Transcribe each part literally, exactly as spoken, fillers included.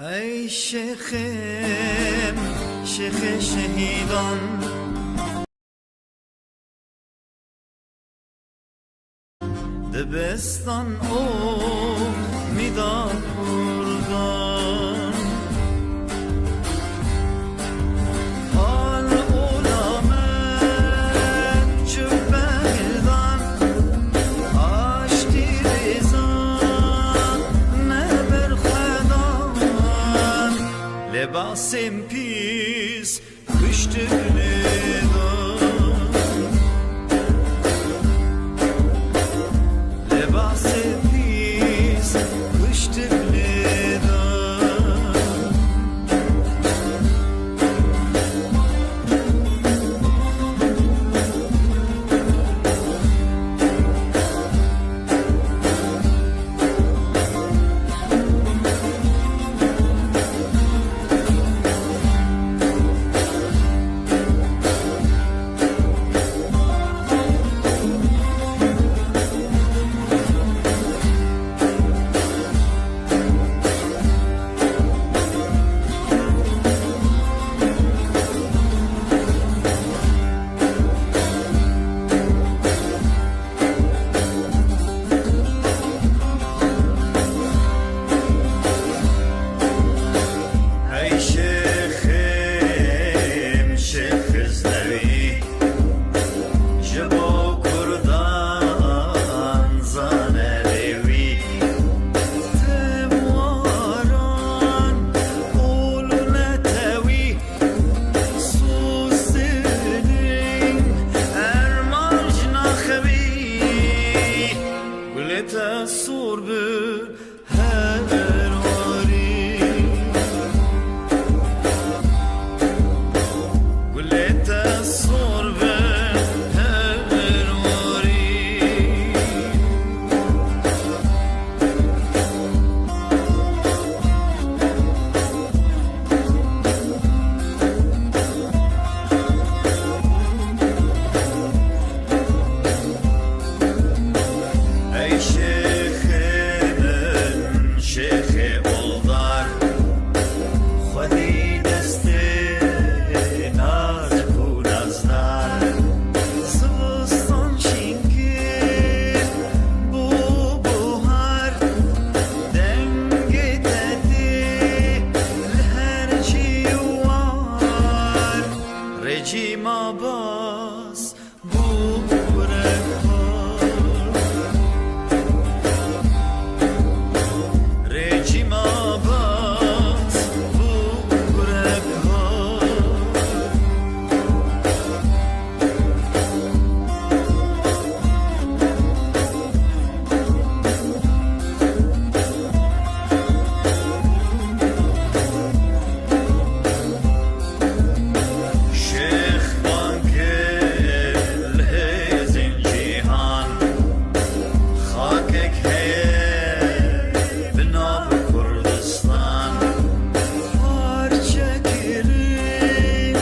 Ey şêxim, şêxê şehîdan. Dibistan û mîda kurdan. Al û lamet çi bexildan, aştî rêzan ne berxwedan. Lêbasên pîs kuştik lêdan. Lêbasê pîs kuştik lêdan. Hey şêxim, şêx Xiznewî, ji bo kurdan zane lêwî. Tim waran û lunetewî, Sûstirîn ermanc naxewî. Gulê te sor bi her warî. Gulê te sor bi her warî. Ey şêxê min, şêxê oldar, xwedî destê nazik û nazdar. Zivistan şîn kir bû buhar, dengê te tê li her cî war. Rejîma bas bû gurekdar. Rejîma bas bû gurekdar. Şêx bang kir li hêzên cîhan, xakek heye bi nav Kurdistan. Parçe kirin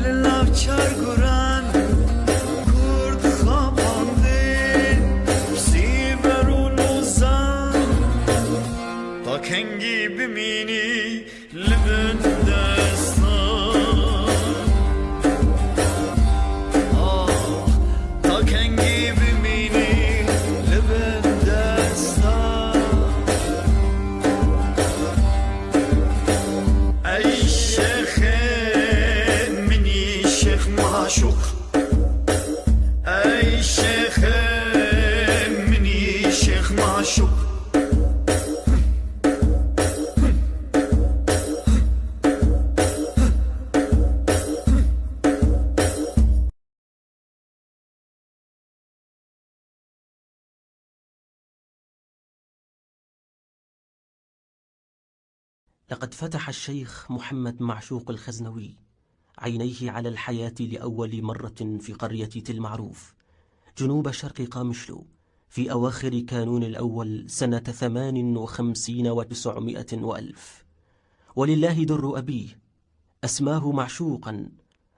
li nav çar guran, Kurd xapandin Sîver û Lozan. Ta kengî bimînî li bin destan. Ah, ta kengî bimînî li bin destan. Ey şêxê min î şêx maşûq. Ey şêxê min î şêx maşûq. لقد فتح الشيخ محمد معشوق الخزنوي عينيه على الحياة لأول مرة في قرية تل معروف جنوب شرق قامشلو في أواخر كانون الأول سنة ثمان وخمسين وتسعمائة وألف. ولله در أبيه أسماه معشوقا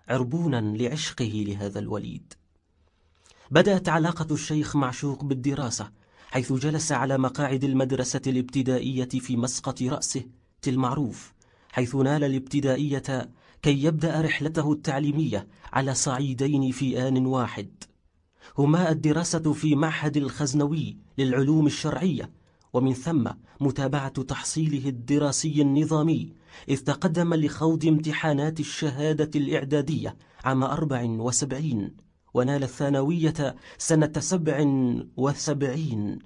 عربونا لعشقه لهذا الوليد. بدأت علاقة الشيخ معشوق بالدراسة، حيث جلس على مقاعد المدرسة الابتدائية في مسقط رأسه تل معروف، حيث نال الابتدائية كي يبدأ رحلته التعليمية على صعيدين في آن واحد، هما الدراسة في معهد الخزنوي للعلوم الشرعية، ومن ثم متابعة تحصيله الدراسي النظامي، إذ تقدم لخوض امتحانات الشهادة الإعدادية عام أربع وسبعين، ونال الثانوية سنة سبع وسبعين،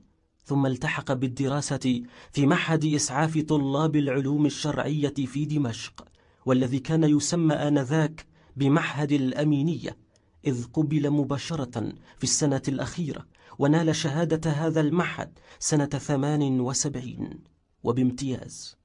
ثم التحق بالدراسة في معهد إسعاف طلاب العلوم الشرعية في دمشق، والذي كان يسمى آنذاك بمعهد الأمينية، إذ قبل مباشرة في السنة الأخيرة، ونال شهادة هذا المعهد سنة ثمان وسبعين وبامتياز.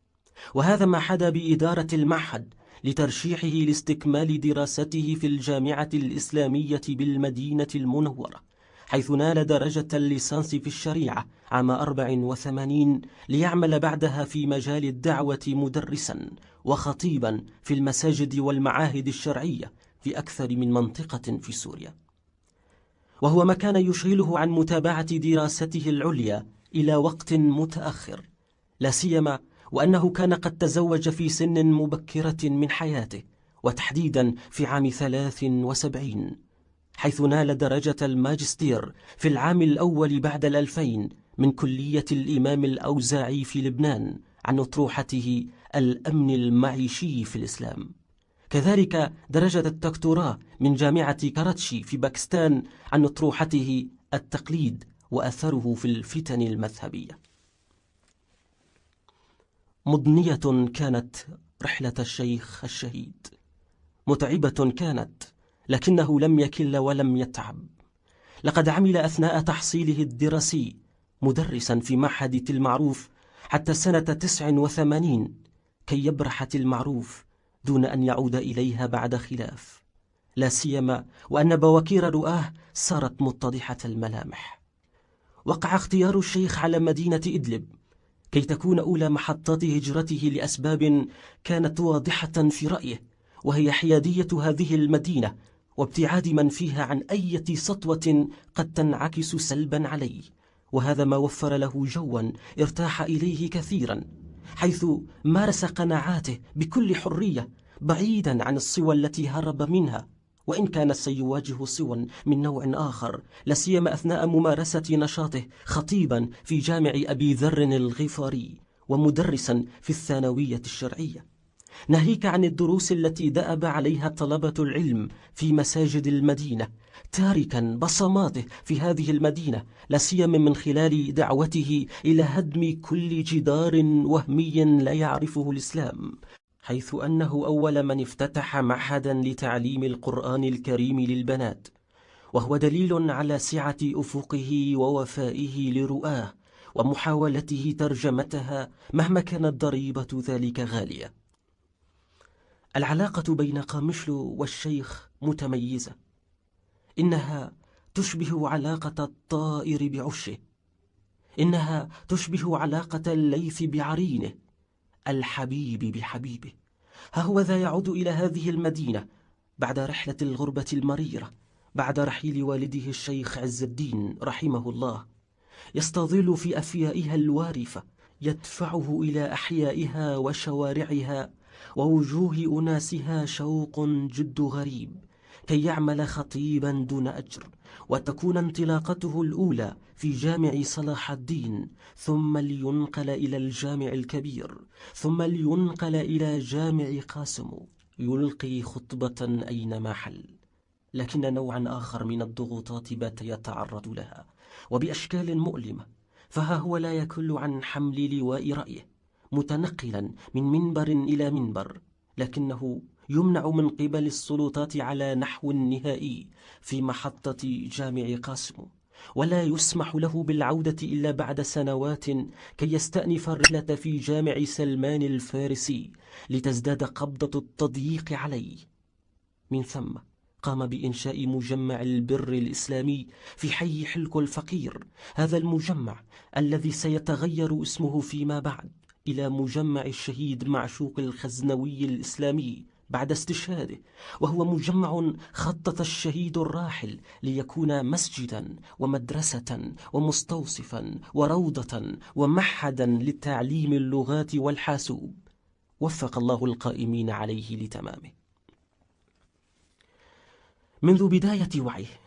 وهذا ما حدا بإدارة المعهد لترشيحه لاستكمال دراسته في الجامعة الإسلامية بالمدينة المنورة، حيث نال درجة الليسانس في الشريعة عام أربع وثمانين، ليعمل بعدها في مجال الدعوة مدرسا وخطيبا في المساجد والمعاهد الشرعية في أكثر من منطقة في سوريا، وهو ما كان يشغله عن متابعة دراسته العليا إلى وقت متأخر، لا سيما وأنه كان قد تزوج في سن مبكرة من حياته، وتحديدا في عام ثلاث وسبعين، حيث نال درجة الماجستير في العام الأول بعد الألفين من كلية الإمام الأوزاعي في لبنان عن أطروحته الأمن المعيشي في الإسلام، كذلك درجة الدكتوراه من جامعة كراتشي في باكستان عن أطروحته التقليد وأثره في الفتن المذهبية. مضنية كانت رحلة الشيخ الشهيد، متعبة كانت، لكنه لم يكل ولم يتعب. لقد عمل أثناء تحصيله الدراسي مدرسا في معهد تل معروف حتى سنة تسع وثمانين، كي يبرح تل معروف دون أن يعود إليها بعد خلاف، لا سيما وأن بواكير رؤاه صارت متضحة الملامح. وقع اختيار الشيخ على مدينة إدلب كي تكون أولى محطات هجرته لأسباب كانت واضحة في رأيه، وهي حيادية هذه المدينة وابتعاد من فيها عن أية سطوة قد تنعكس سلبا عليه، وهذا ما وفر له جوا ارتاح إليه كثيرا، حيث مارس قناعاته بكل حرية بعيدا عن الصور التي هرب منها، وإن كان سيواجه صوا من نوع آخر، لا سيما أثناء ممارسة نشاطه خطيبا في جامع أبي ذر الغفاري ومدرسا في الثانوية الشرعية، ناهيك عن الدروس التي دأب عليها طلبة العلم في مساجد المدينة، تاركا بصماته في هذه المدينة، لا سيما من خلال دعوته إلى هدم كل جدار وهمي لا يعرفه الإسلام، حيث أنه أول من افتتح معهدا لتعليم القرآن الكريم للبنات، وهو دليل على سعة أفقه ووفائه لرؤاه ومحاولته ترجمتها مهما كانت ضريبة ذلك غالية. العلاقة بين قامشلو والشيخ متميزة، إنها تشبه علاقة الطائر بعشه، إنها تشبه علاقة الليث بعرينه، الحبيب بحبيبه. ها هو ذا يعود إلى هذه المدينة بعد رحلة الغربة المريرة، بعد رحيل والده الشيخ عز الدين رحمه الله، يستظل في أفيائها الوارفة، يدفعه إلى أحيائها وشوارعها ووجوه أناسها شوق جد غريب، كي يعمل خطيبا دون أجر، وتكون انطلاقته الأولى في جامع صلاح الدين، ثم لينقل إلى الجامع الكبير، ثم لينقل إلى جامع قاسم، يلقي خطبة أينما حل. لكن نوعا آخر من الضغوطات بات يتعرض لها، وبأشكال مؤلمة، فها هو لا يكل عن حمل لواء رأيه، متنقلا من منبر إلى منبر، لكنه يمنع من قبل السلطات على نحو نهائي في محطة جامع قاسم، ولا يسمح له بالعودة إلا بعد سنوات كي يستأنف الرحلة في جامع سلمان الفارسي، لتزداد قبضة التضييق عليه. من ثم قام بإنشاء مجمع البر الإسلامي في حي حلكو الفقير، هذا المجمع الذي سيتغير اسمه فيما بعد إلى مجمع الشهيد معشوق الخزنوي الإسلامي بعد استشهاده، وهو مجمع خطط الشهيد الراحل ليكون مسجدا ومدرسة ومستوصفا وروضة ومعهدا لتعليم اللغات والحاسوب. وفق الله القائمين عليه لتمامه. منذ بداية وعيه،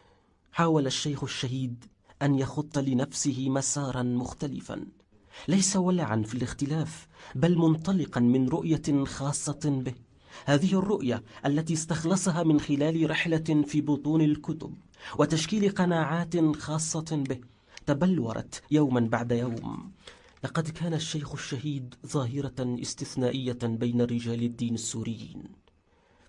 حاول الشيخ الشهيد أن يخط لنفسه مسارا مختلفا، ليس ولعا في الاختلاف، بل منطلقا من رؤية خاصة به. هذه الرؤية التي استخلصها من خلال رحلة في بطون الكتب وتشكيل قناعات خاصة به، تبلورت يوما بعد يوم. لقد كان الشيخ الشهيد ظاهرة استثنائية بين رجال الدين السوريين.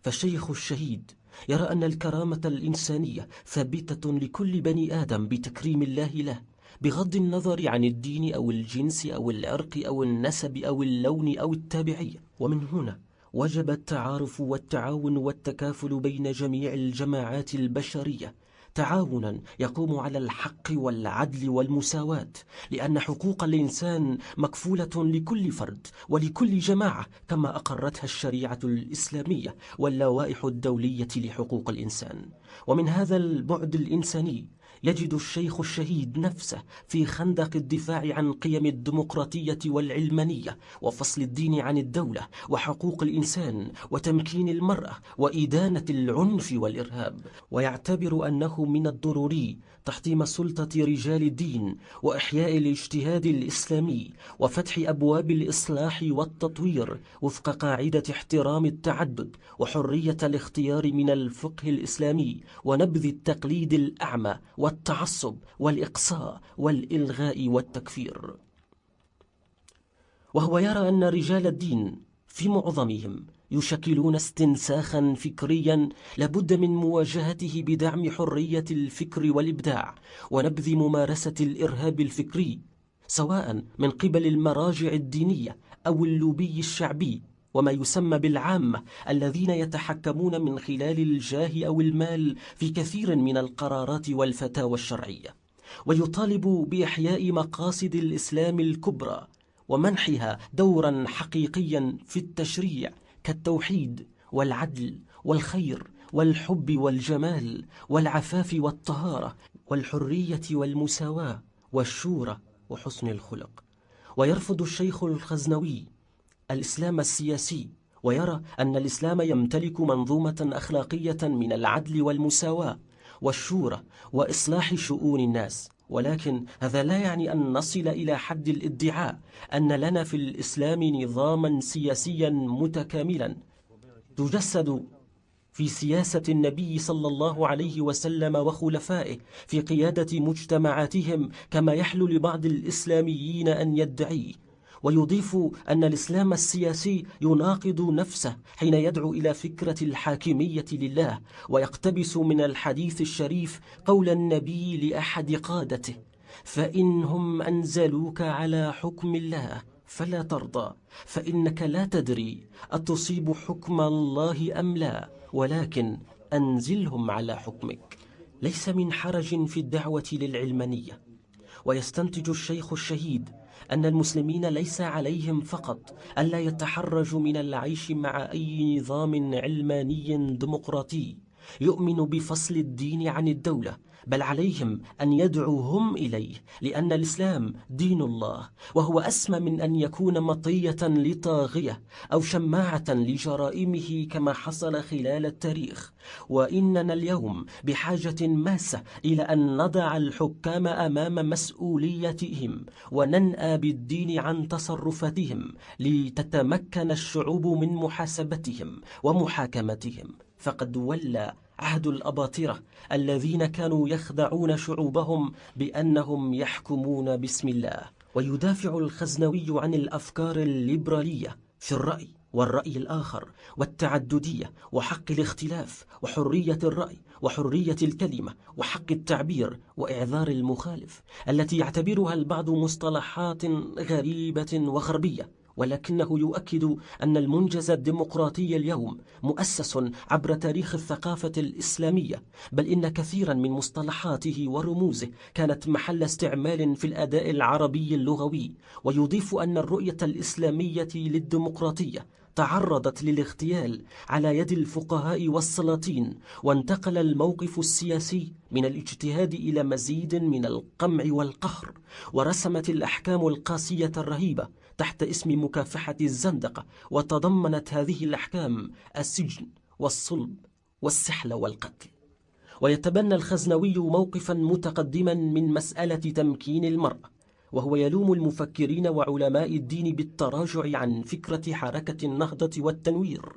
فالشيخ الشهيد يرى أن الكرامة الإنسانية ثابتة لكل بني آدم بتكريم الله له، بغض النظر عن الدين أو الجنس أو العرق أو النسب أو اللون أو التابعية. ومن هنا وجب التعارف والتعاون والتكافل بين جميع الجماعات البشرية، تعاونا يقوم على الحق والعدل والمساواة، لأن حقوق الإنسان مكفولة لكل فرد ولكل جماعة، كما أقرتها الشريعة الإسلامية واللوائح الدولية لحقوق الإنسان. ومن هذا البعد الإنساني يجد الشيخ الشهيد نفسه في خندق الدفاع عن قيم الديمقراطية والعلمانية وفصل الدين عن الدولة وحقوق الإنسان وتمكين المرأة وإدانة العنف والإرهاب، ويعتبر أنه من الضروري تحطيم سلطة رجال الدين وإحياء الاجتهاد الإسلامي وفتح أبواب الإصلاح والتطوير وفق قاعدة احترام التعدد وحرية الاختيار من الفقه الإسلامي ونبذ التقليد الأعمى والتعصب والإقصاء والإلغاء والتكفير. وهو يرى أن رجال الدين في معظمهم يشكلون استنساخا فكريا لابد من مواجهته بدعم حرية الفكر والإبداع ونبذ ممارسة الإرهاب الفكري، سواء من قبل المراجع الدينية أو اللوبي الشعبي وما يسمى بالعامة، الذين يتحكمون من خلال الجاه أو المال في كثير من القرارات والفتاوى الشرعية. ويطالب بإحياء مقاصد الإسلام الكبرى ومنحها دورا حقيقيا في التشريع، كالتوحيد والعدل والخير والحب والجمال والعفاف والطهارة والحرية والمساواة والشورى وحسن الخلق. ويرفض الشيخ الخزنوي الإسلام السياسي، ويرى أن الإسلام يمتلك منظومة أخلاقية من العدل والمساواة والشورى وإصلاح شؤون الناس، ولكن هذا لا يعني أن نصل إلى حد الادعاء أن لنا في الإسلام نظاما سياسيا متكاملا تجسد في سياسة النبي صلى الله عليه وسلم وخلفائه في قيادة مجتمعاتهم كما يحلو لبعض الإسلاميين أن يدعيه. ويضيف أن الإسلام السياسي يناقض نفسه حين يدعو إلى فكرة الحاكمية لله، ويقتبس من الحديث الشريف قول النبي لأحد قادته: "فإن هم أنزلوك على حكم الله فلا ترضى، فإنك لا تدري أتصيب حكم الله أم لا، ولكن أنزلهم على حكمك." ليس من حرج في الدعوة للعلمانية. ويستنتج الشيخ الشهيد أن المسلمين ليس عليهم فقط ألا يتحرجوا من العيش مع أي نظام علماني ديمقراطي يؤمن بفصل الدين عن الدولة، بل عليهم أن يدعوا هم إليه، لأن الإسلام دين الله، وهو أسمى من أن يكون مطية لطاغية أو شماعة لجرائمه كما حصل خلال التاريخ. وإننا اليوم بحاجة ماسة إلى أن نضع الحكام أمام مسؤوليتهم، وننأى بالدين عن تصرفاتهم، لتتمكن الشعوب من محاسبتهم ومحاكمتهم. فقد ولى عهد الأباطرة الذين كانوا يخدعون شعوبهم بأنهم يحكمون باسم الله. ويدافع الخزنوي عن الأفكار الليبرالية في الرأي والرأي الآخر والتعددية وحق الاختلاف وحرية الرأي وحرية الكلمة وحق التعبير وإعذار المخالف، التي يعتبرها البعض مصطلحات غريبة وغربية، ولكنه يؤكد أن المنجز الديمقراطي اليوم مؤسس عبر تاريخ الثقافة الإسلامية، بل إن كثيرا من مصطلحاته ورموزه كانت محل استعمال في الأداء العربي اللغوي. ويضيف أن الرؤية الإسلامية للديمقراطية تعرضت للاغتيال على يد الفقهاء والسلاطين، وانتقل الموقف السياسي من الاجتهاد إلى مزيد من القمع والقهر، ورسمت الأحكام القاسية الرهيبة تحت اسم مكافحة الزندقة، وتضمنت هذه الأحكام السجن والصلب والسحل والقتل. ويتبنى الخزنوي موقفا متقدما من مسألة تمكين المرأة، وهو يلوم المفكرين وعلماء الدين بالتراجع عن فكرة حركة النهضة والتنوير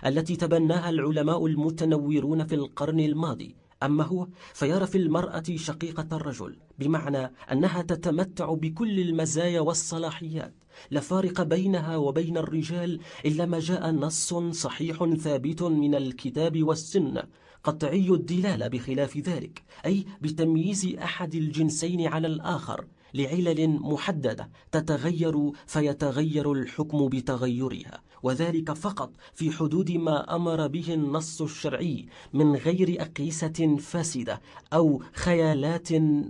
التي تبناها العلماء المتنورون في القرن الماضي. أما هو فيرى في المرأة شقيقة الرجل، بمعنى أنها تتمتع بكل المزايا والصلاحيات، لا فارق بينها وبين الرجال إلا ما جاء نص صحيح ثابت من الكتاب والسنة قطعي الدلالة بخلاف ذلك، أي بتمييز أحد الجنسين على الآخر لعلل محددة تتغير فيتغير الحكم بتغيرها، وذلك فقط في حدود ما أمر به النص الشرعي من غير أقيسة فاسدة أو خيالات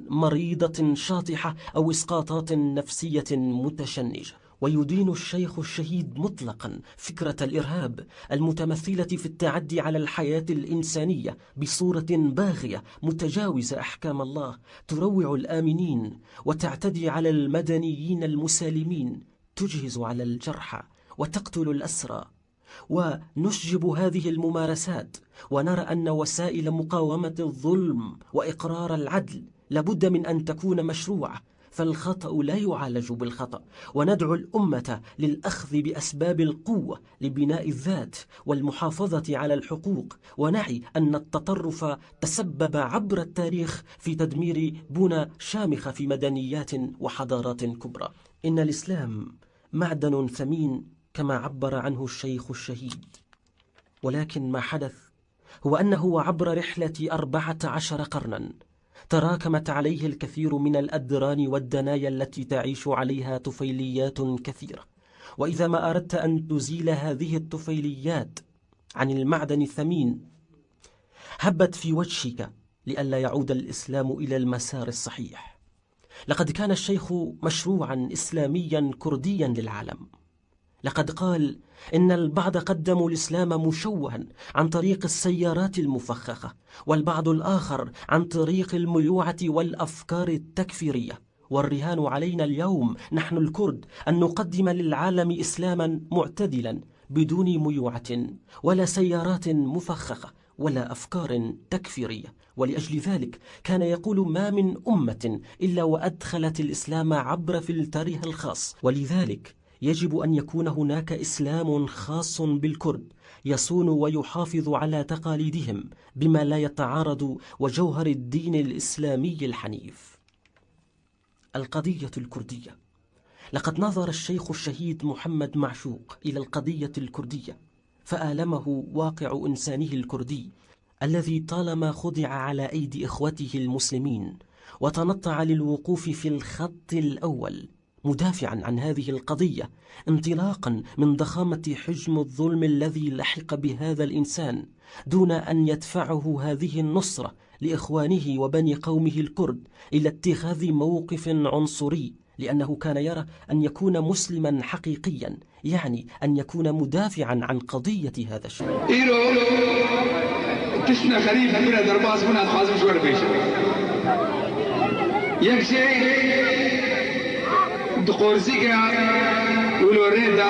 مريضة شاطحة أو إسقاطات نفسية متشنجة. ويدين الشيخ الشهيد مطلقا فكرة الإرهاب المتمثلة في التعدي على الحياة الإنسانية بصورة باغية متجاوزة أحكام الله، تروع الآمنين وتعتدي على المدنيين المسالمين، تجهز على الجرحى وتقتل الأسرى. ونشجب هذه الممارسات، ونرى أن وسائل مقاومة الظلم وإقرار العدل لابد من أن تكون مشروعة، فالخطأ لا يعالج بالخطأ، وندعو الأمة للأخذ بأسباب القوة لبناء الذات والمحافظة على الحقوق، ونعي أن التطرف تسبب عبر التاريخ في تدمير بنى شامخة في مدنيات وحضارات كبرى. إن الإسلام معدن ثمين كما عبر عنه الشيخ الشهيد، ولكن ما حدث هو أنه عبر رحلة أربعة عشر قرنا تراكمت عليه الكثير من الأدران والدنايا التي تعيش عليها طفيليات كثيرة، وإذا ما أردت أن تزيل هذه الطفيليات عن المعدن الثمين هبت في وجهك لئلا يعود الإسلام إلى المسار الصحيح. لقد كان الشيخ مشروعا إسلاميا كرديا للعالم. لقد قال إن البعض قدموا الإسلام مشوها عن طريق السيارات المفخخة، والبعض الآخر عن طريق الميوعة والأفكار التكفيرية. والرهان علينا اليوم نحن الكرد أن نقدم للعالم إسلاما معتدلا بدون ميوعة ولا سيارات مفخخة ولا أفكار تكفيرية. ولأجل ذلك كان يقول: ما من أمة إلا وأدخلت الإسلام عبر فلترها الخاص. ولذلك يجب أن يكون هناك إسلام خاص بالكرد يصون ويحافظ على تقاليدهم بما لا يتعارض وجوهر الدين الإسلامي الحنيف. القضية الكردية. لقد نظر الشيخ الشهيد محمد معشوق إلى القضية الكردية، فآلمه واقع إنسانه الكردي الذي طالما خضع على أيدي إخوته المسلمين، وتنطع للوقوف في الخط الأول مدافعا عن هذه القضية، انطلاقا من ضخامة حجم الظلم الذي لحق بهذا الإنسان، دون أن يدفعه هذه النصرة لإخوانه وبني قومه الكرد إلى اتخاذ موقف عنصري، لأنه كان يرى أن يكون مسلما حقيقيا يعني أن يكون مدافعا عن قضية هذا الشعب. Îro tiştine xerîb bûne derbas bûne, dixwazim ji we re bêjim. Yek jê di qorzîga wilo rê de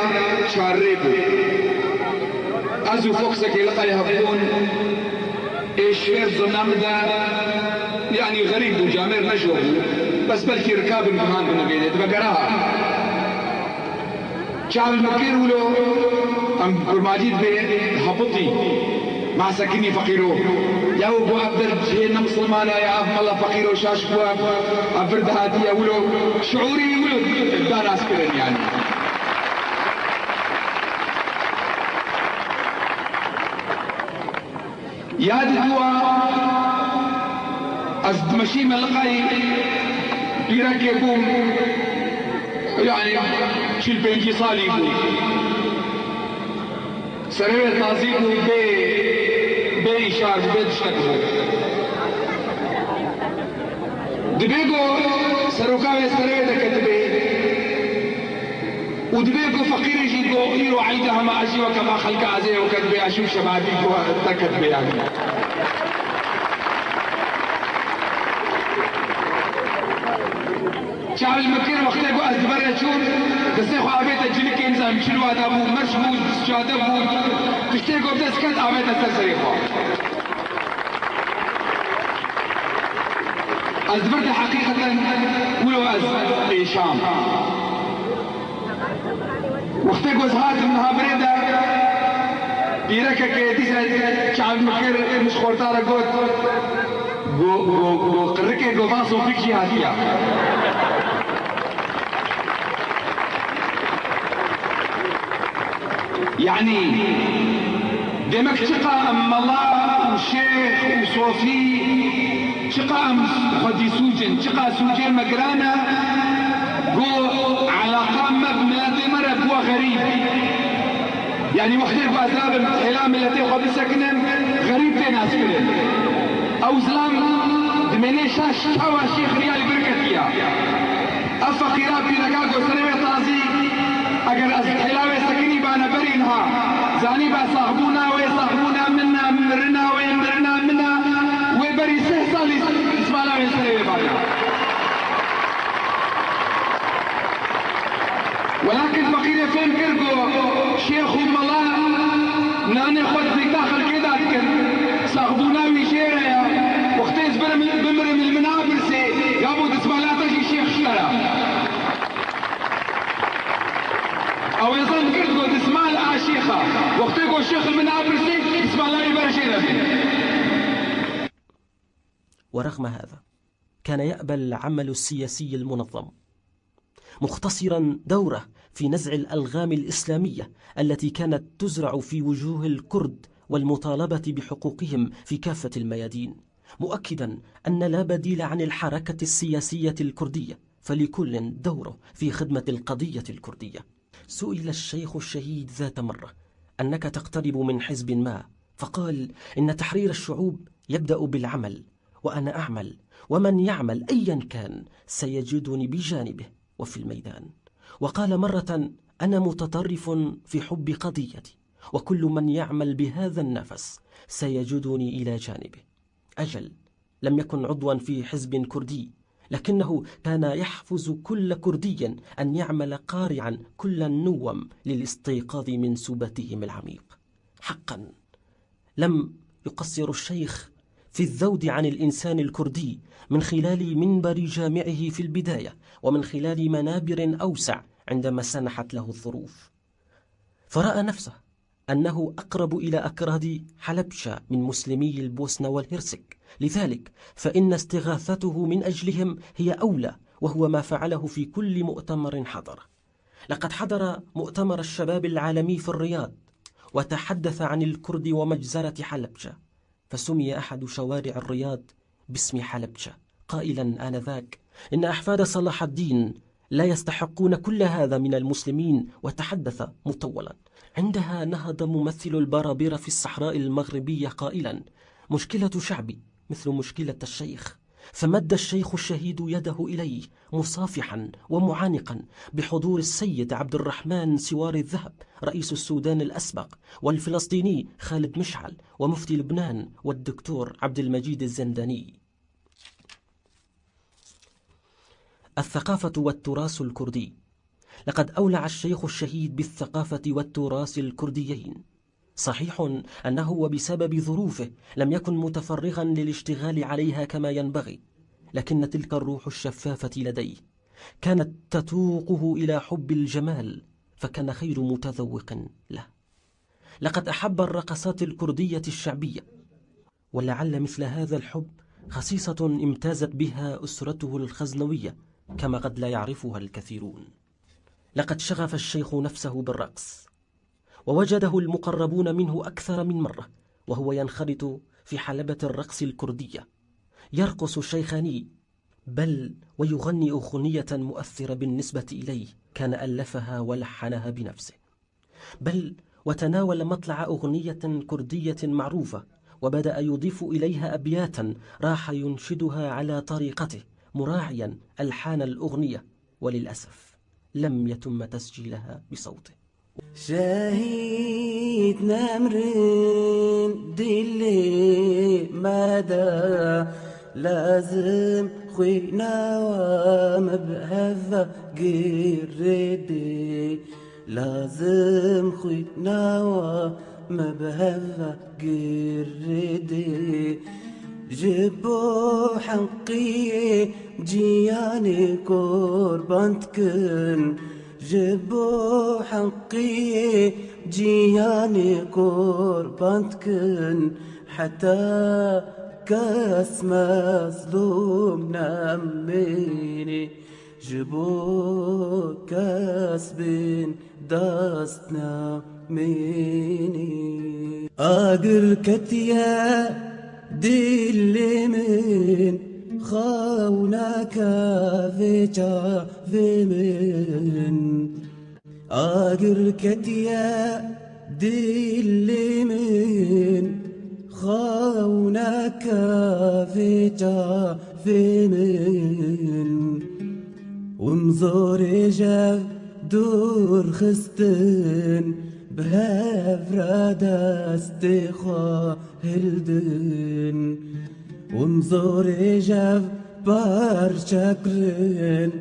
çar rê bû. Ez û Foxekê li qey hebûn. Ê şêr zona min de, yanî xerîb bû, camêr ne ji we bû. Bes belkî rikabin guhandin vê dê, divegera. Çav li min kir wilo, em kurmancî dibê hebitî. Ma sekinî feqîro. Ya û got ev der cihê ne misilmana ye, ev mala feqîro şaş bû, ev, ev vir dihatiye wilo. Şiûrî wilo da nas kirin yanî. Yad dûa ez dimeşîme li qey pîrekê bûm, yanî çil pêncî salî bû. Serê wê tazî bû, bê, bê îşar bû, bê tiştek bû. Dibê ku seroka wê serê wê deketibê. û dibê ku feqîrê jî ku îro eyda hema ez jî weke me xelka ez ê weke dibê ez jî şemadî ku te ket bê yanî. Çav li min kir wextê ku ez di ber re çûm, destê xwe avête cilikê, nizam çilwa da bû, merş bû, sicade bû, tiştê ku bi dest ket avête ser serê xwe. Ez di vir de heqîqeten wilo ez êşam. Wextê ku ez hatim niha birê de, pîrekekê dîse çav min kir, min ji xorta re got, go, go, go, qirikê go, Vasofîk jî hatiya. Yanî, demek çiqa em mela û şêx û sofî, çiqa em xwedî sûc in, çiqa sûcê me giran e, ku eleqa me bi miletê me re bûye xerîb. Yanî wextê ku ez rabim hêla miletê xwe bisekinim, xerîb tê naskirin. Ew zilam dimêne şaş çawa şêx riya li vir ketiye. Ev feqîra pîreka ku serê wê tazî, eger ez hêla wê sekinî bane berî niha, zanî be saxbûna wê, saxbûna min e, mirina wê, mirina min e, wê berî sih salî svala wê serê wê bane. Welakin feqîrê fêm kir ku şêx û mela nanê xwe di zêka xelkê de dikin. Saxbûna wî jê re ye. Wextê ez birim, bimirim li min apirsê, ya bo dismala te jî şêx ji te re. Ew ê zan kir ku dismal a şêxa. Wextê ku şêx li min apirsê, dismala wî ber jê re bê. ورغم هذا، كان يأبى العمل السياسي المنظم، مختصرا دوره في نزع الألغام الإسلامية التي كانت تزرع في وجوه الكرد والمطالبة بحقوقهم في كافة الميادين، مؤكدا أن لا بديل عن الحركة السياسية الكردية، فلكل دوره في خدمة القضية الكردية. سئل الشيخ الشهيد ذات مرة: أنك تقترب من حزب ما؟ فقال: إن تحرير الشعوب يبدأ بالعمل، وأنا أعمل، ومن يعمل أيا كان سيجدني بجانبه وفي الميدان. وقال مرة: أنا متطرف في حب قضيتي، وكل من يعمل بهذا النفس سيجدني إلى جانبه. أجل، لم يكن عضوا في حزب كردي، لكنه كان يحفز كل كردي أن يعمل قارعا كل النوم للاستيقاظ من سباتهم العميق. حقا، لم يقصر الشيخ في الذود عن الإنسان الكردي من خلال منبر جامعه في البداية، ومن خلال منابر أوسع عندما سنحت له الظروف. فرأى نفسه أنه أقرب إلى أكراد حلبشة من مسلمي البوسنة والهرسك، لذلك فإن استغاثته من أجلهم هي أولى، وهو ما فعله في كل مؤتمر حضره. لقد حضر مؤتمر الشباب العالمي في الرياض، وتحدث عن الكرد ومجزرة حلبشة، فسمي أحد شوارع الرياض باسم حلبشة، قائلا آنذاك: إن أحفاد صلاح الدين لا يستحقون كل هذا من المسلمين، وتحدث مطولا. عندها نهض ممثل البرابرة في الصحراء المغربية قائلا: مشكلة شعبي مثل مشكلة الشيخ. فمد الشيخ الشهيد يده إليه مصافحا ومعانقا بحضور السيد عبد الرحمن سواري الذهب رئيس السودان الأسبق، والفلسطيني خالد مشعل، ومفتي لبنان والدكتور عبد المجيد الزنداني. الثقافة والتراث الكردي. لقد أولع الشيخ الشهيد بالثقافة والتراث الكرديين. صحيح أنه وبسبب ظروفه لم يكن متفرغا للاشتغال عليها كما ينبغي، لكن تلك الروح الشفافة لديه كانت تتوقه إلى حب الجمال، فكان خير متذوق له. لقد أحب الرقصات الكردية الشعبية، ولعل مثل هذا الحب خصيصة امتازت بها أسرته الخزنوية كما قد لا يعرفها الكثيرون. لقد شغف الشيخ نفسه بالرقص، ووجده المقربون منه أكثر من مرة وهو ينخرط في حلبة الرقص الكردية، يرقص الشيخاني، بل ويغني أغنية مؤثرة بالنسبة إليه كان ألفها ولحنها بنفسه. بل وتناول مطلع أغنية كردية معروفة، وبدأ يضيف إليها أبياتا راح ينشدها على طريقته، مراعيا ألحان الأغنية. وللأسف، لم يتم تسجيلها بصوته. Şehîd nemrin dilê me de, lazim xwîna we me bi hev ve girêdê. Lazim xwîna we me bi hev ve girêdê. Ji bo heqiyê ciyanê qurban dikin. Ji bo heqiyê ciyanê qurban dikin, heta kes mezlûm nemînî. Ji bo kes bin dest nemînî. Agir ketiye dilê min, xew nake vê çavê min. Agir ketiye dilê min, xew neke vê çavê min. Hûn zorê jev dûr xistin, bi hev re destê xwe hildin. Hûn zorê jev parçe kirin,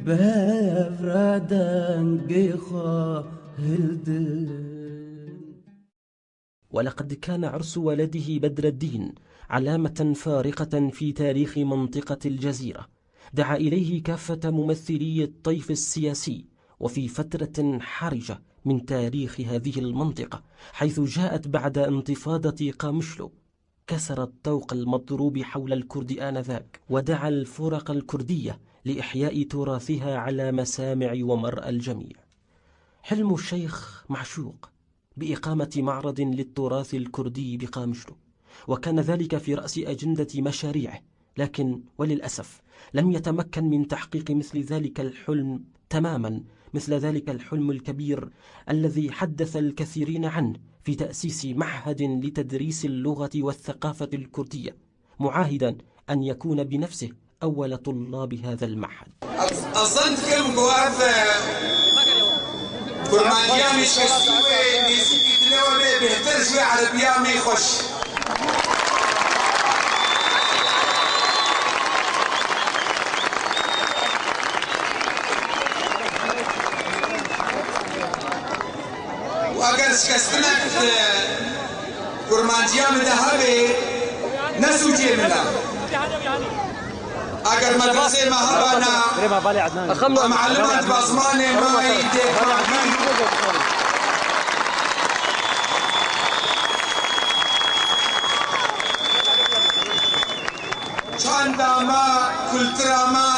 bi hev re dengê xwe hildin. ولقد كان عرس ولده بدر الدين علامة فارقة في تاريخ منطقة الجزيرة. دعا إليه كافة ممثلي الطيف السياسي، وفي فترة حرجة من تاريخ هذه المنطقة، حيث جاءت بعد انتفاضة قامشلو، كسر الطوق المضروب حول الكرد آنذاك، ودعا الفرق الكردية لإحياء تراثها على مسامع ومرأى الجميع. حلم الشيخ معشوق بإقامة معرض للتراث الكردي بقامشلو، وكان ذلك في رأس أجندة مشاريعه، لكن وللأسف لم يتمكن من تحقيق مثل ذلك الحلم تماما، مثل ذلك الحلم الكبير الذي حدث الكثيرين عنه في تأسيس معهد لتدريس اللغة والثقافة الكردية، معاهدا أن يكون بنفسه أول طلاب هذا المعهد. Ez, ez zan dikim ku ev, e, kurmanciya mêşkestî wê nêzîkî dilê we bê bêhtir ji wê erebiya mê xweş. Û eger şikestinek di kurmanciya min de hebe, ne sûcê min e. Eger medresê me hebana, em eliman dibe zimanê me yî dê. Çanda me, kultura me,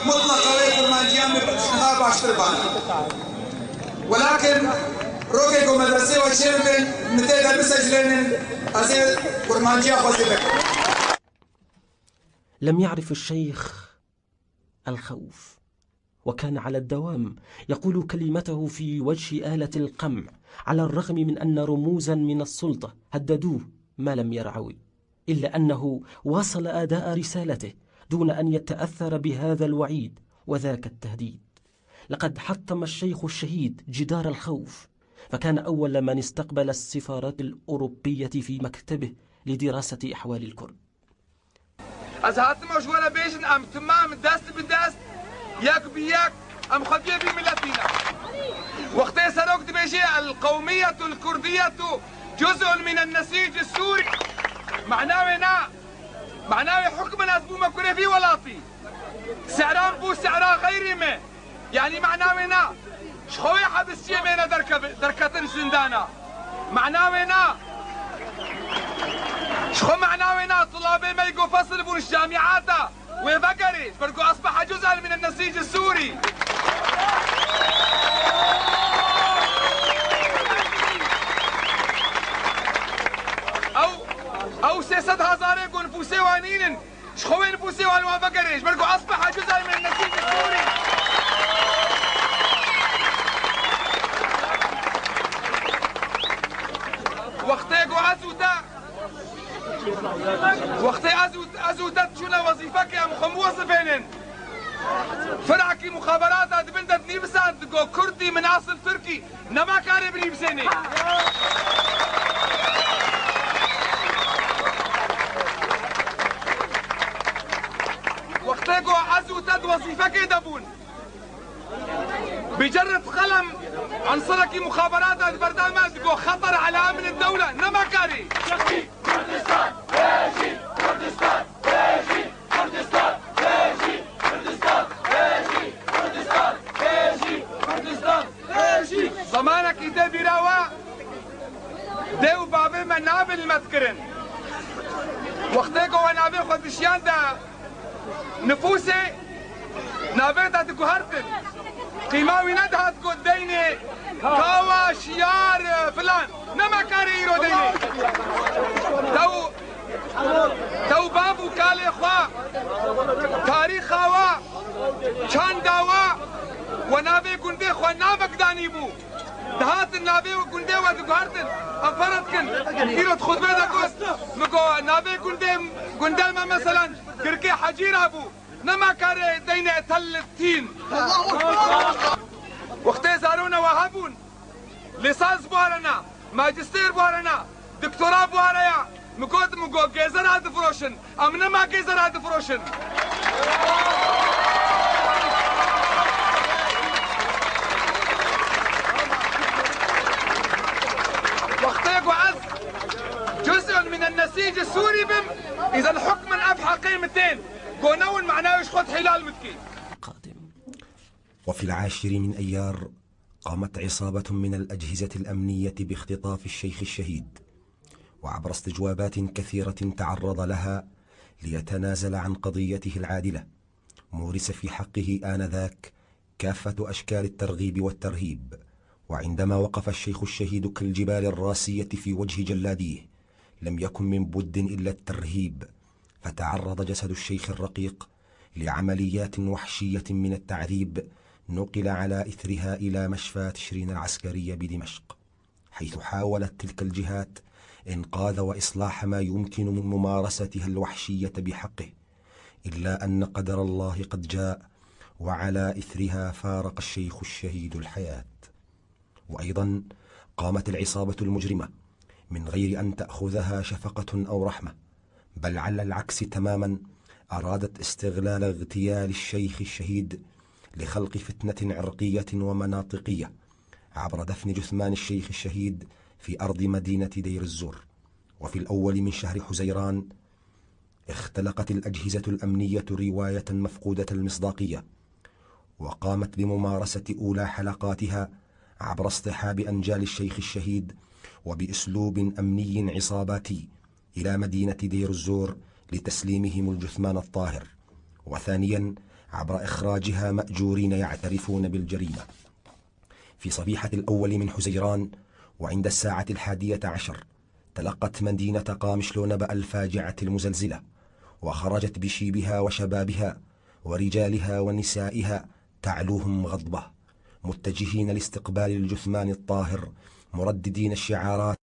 mutleqa wê kurmanciya min niha baştir bana. Welakin rokê ku medresê we çêbibin, min tê de bisecrênin, ez ê kurmanciya xwe zêde bikim. لم يعرف الشيخ الخوف، وكان على الدوام يقول كلمته في وجه آلة القمع، على الرغم من أن رموزا من السلطة هددوه ما لم يرعوي، إلا أنه واصل أداء رسالته دون أن يتأثر بهذا الوعيد وذاك التهديد. لقد حطم الشيخ الشهيد جدار الخوف، فكان أول من استقبل السفارات الأوروبية في مكتبه لدراسة أحوال الكرد. Ez hatime ji we re bêjin, em timam dest bi dest, yek bi yek, em xwediyê vî miletî ne. Wextê serok dibêje, "El qewmiyetu el kurdiyetu cuz'un min el nesîc el sûrî." Mena wê na, mena wê hukmin ez bûme kurê vî welatî. Sehran bû sehra xeyrî me. Yanî mena wê na, ji xwe wê hibisiyê mêne derkeve-, derketin ji zindana. Mena wê na, ji xwe mena wê na, tulabê me yê ku fesil bûn ji camiata, wê vegerê, ji ber ku asbeha cuz'an min el nesîc el sûrî. Ew, ew sê sed hezarê ku nifûsê wan nînin, ji xwe wê nifûsê wan wan vegerê, ji ber ku asbeha cuz'an min el nesîc el sûrî. Wextê ku ez û te, wextê ez û, ez û te diçûne wezîfekê em xwe biwezifênin. Firakî muxaberata dibin de dinî bisa Go Kurdî min asil Tirkî, nema karê birî bizênê. Wextê go ez û te di wezîfekê de bûn, bi cerret qelem enserekî muxaberata di berdem me digo xeter ala emnê dewle, nema karê. Kurdistan, Kurdistan, Kurdistan, Kurdistan, Kurdistan, Kurdistan, Kurdistan. Zemanekî tê bîra we, dê û bavê me navê li me dikirin. Wextê ku we navê xwe dişiyande nifûsê, navê te diguhertin. Qîma wî nedihat ku deynê kawa, şiyar, filan. Nema karê îro deynê. Tew Tew bav û kalê xwe, tarîxa we, çanda we, we navê gundê xwe navek danîbû. Dihatin navê we gundê we diguhertin. Em fera dikin. Îro di xutbê de got, min got, navê gundê, gundê me meselan Girkê Hecîra bû. Nema karê deyne Tel Tîn. Wextê zarona we hebûn, lîsans biwarena, majistêr biwarena, doktora biwareya, min got, min got, gêzera difiroşin. Em nema gêzera difiroşin. Wextê ku ez cuz'un min el-nesîc sûrî bim, îzen hukmen ev heqê min tên. Ku newin manayê ji xwe hilal min dikî. وفي العاشر من أيار قامت عصابة من الأجهزة الأمنية باختطاف الشيخ الشهيد، وعبر استجوابات كثيرة تعرض لها ليتنازل عن قضيته العادلة، مورس في حقه آنذاك كافة أشكال الترغيب والترهيب. وعندما وقف الشيخ الشهيد كالجبال الراسية في وجه جلاديه، لم يكن من بد إلا الترهيب، فتعرض جسد الشيخ الرقيق لعمليات وحشية من التعذيب، نقل على إثرها إلى مشفى تشرين العسكرية بدمشق، حيث حاولت تلك الجهات إنقاذ وإصلاح ما يمكن من ممارستها الوحشية بحقه، إلا أن قدر الله قد جاء، وعلى إثرها فارق الشيخ الشهيد الحياة. وأيضًا قامت العصابة المجرمة من غير أن تأخذها شفقة أو رحمة، بل على العكس تمامًا، أرادت استغلال اغتيال الشيخ الشهيد لخلق فتنة عرقية ومناطقية عبر دفن جثمان الشيخ الشهيد في أرض مدينة دير الزور. وفي الأول من شهر حزيران اختلقت الأجهزة الأمنية رواية مفقودة المصداقية، وقامت بممارسة أولى حلقاتها عبر اصطحاب أنجال الشيخ الشهيد وبأسلوب أمني عصاباتي إلى مدينة دير الزور لتسليمهم الجثمان الطاهر، وثانيا عبر إخراجها مأجورين يعترفون بالجريمة. في صبيحة الأول من حزيران وعند الساعة الحادية عشر، تلقت مدينة قامشلو نبأ الفاجعة المزلزلة، وخرجت بشيبها وشبابها ورجالها ونسائها تعلوهم غضبة، متجهين لاستقبال الجثمان الطاهر، مرددين الشعارات.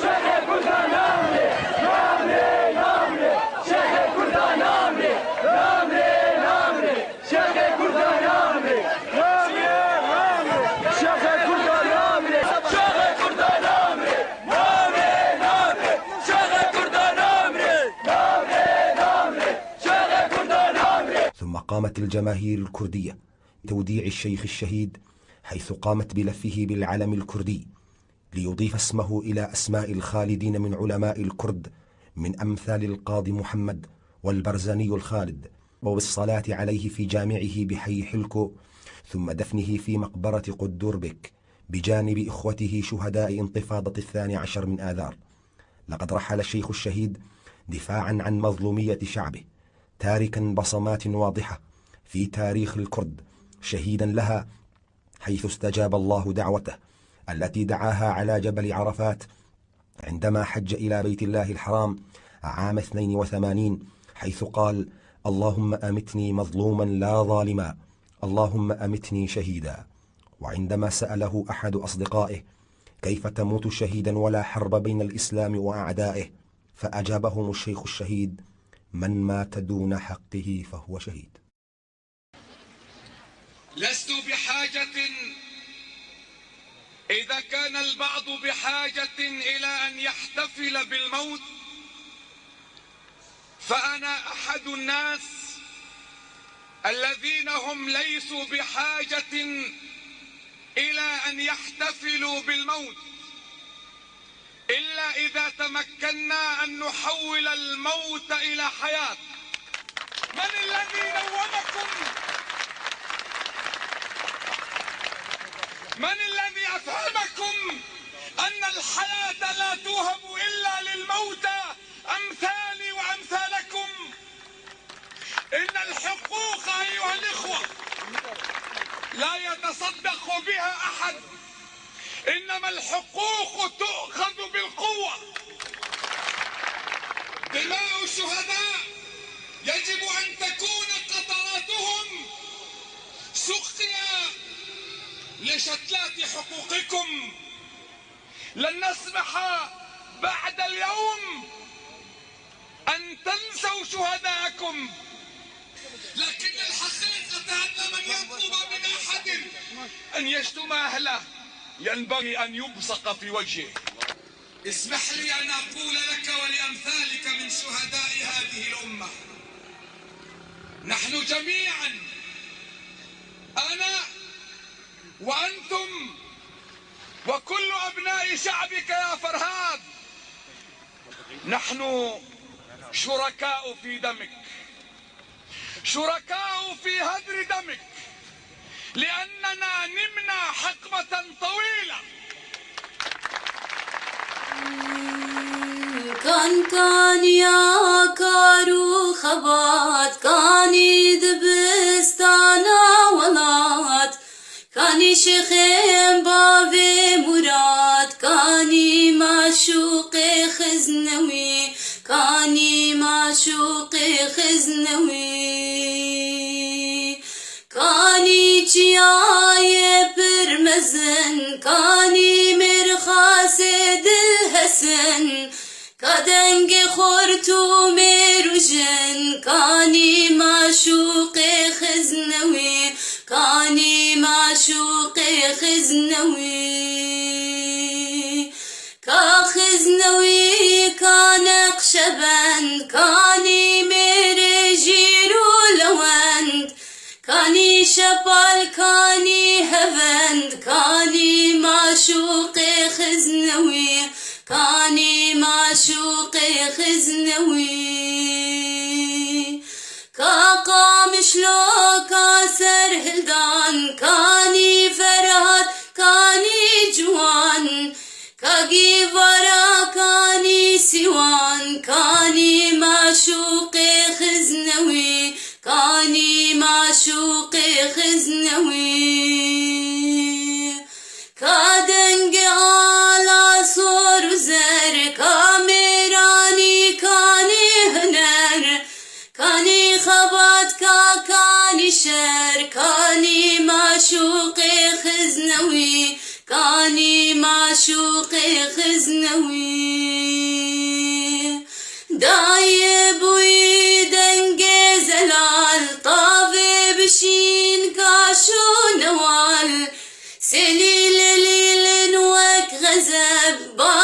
Şêxê Kurda namrê! Namrê! Namrê! Şêxê Kurda namrê! Şêxê Kurda namrê! Namrê! Namrê! Şêxê Kurda namrê! Namrê! Namrê! Şêxê Kurda namrê! ثم قامت الجماهير الكردية بتوديع الشيخ الشهيد، حيث قامت بلفه بالعلم الكردي ليضيف اسمه إلى أسماء الخالدين من علماء الكرد، من أمثال القاضي محمد والبرزاني الخالد، وبالصلاة عليه في جامعه بحي حلكو، ثم دفنه في مقبرة قدوربك بجانب إخوته شهداء انتفاضة الثاني عشر من آذار. لقد رحل الشيخ الشهيد دفاعا عن مظلومية شعبه، تاركا بصمات واضحة في تاريخ الكرد، شهيدا لها، حيث استجاب الله دعوته التي دعاها على جبل عرفات عندما حج إلى بيت الله الحرام عام اثنين وثمانين، حيث قال: "اللهم أمتني مظلوما لا ظالما، اللهم أمتني شهيدا". وعندما سأله أحد أصدقائه: "كيف تموت شهيدا ولا حرب بين الإسلام وأعدائه؟" فأجابهم الشيخ الشهيد: "من مات دون حقه فهو شهيد". لست بحاجة، إذا كان البعض بحاجة إلى أن يحتفل بالموت، فأنا أحد الناس الذين هم ليسوا بحاجة إلى أن يحتفلوا بالموت، إلا إذا تمكنا أن نحول الموت إلى حياة. من الذي نومكم؟ من الذي أفهمكم أن الحياة لا توهب إلا للموتى أمثالي وأمثالكم؟ إن الحقوق، أيها الإخوة، لا يتصدق بها أحد، إنما الحقوق تؤخذ بالقوة. دماء الشهداء يجب أن تكون قطراتهم سقيا لشتلات حقوقكم. لن نسمح بعد اليوم أن تنسوا شهداءكم. لكن الحقيقة أن من يطلب من أحد أن يشتم أهله ينبغي أن يبصق في وجهه. اسمح لي أن أقول لك ولأمثالك من شهداء هذه الأمة: نحن جميعا، أنا وأنتم وكل أبناء شعبك يا فرهاد، نحن شركاء في دمك، شركاء في هدر دمك، لأننا نمنا حقبة طويلة. Kan kaniya kar û xebat, kanî dibistana welat, kanî şêxên bavê Murad, kanî maşûqê Xiznewî, kanî maşûqê Xiznewî. Kanî çiyayê pir mezin, kanî mêrxasê dil hesin, ka dengê xort û mêr û jin, kanî maşûqê Xiznewî, kanî maşûqê Xiznewî. Ka Xiznewî, ka Neqşebend, kanî mêrê Jîr û Lewend, kanî Şepal, kanî Hevend, kanî maşûqê Xiznewî, kanî maşûqê Xiznewî. Ka Qamişlo, ka Serhildan, kanî Ferhat, kanî Ciwan, ka Gîvara, kanî Sîwan, kanî maşûqê Xiznewî, kanî maşûqê Xiznewî. Ka dengê ala sor û zer, ka mêranî, kanî huner, kanî xebat, ka kanî şer, kanî maşûqê Xiznewî, kanî maşûqê Xiznewî. Dayê bûyî dengê zelal, tavê bişîn kaş û newal, sêlî lêlîlin wek xezeb, ba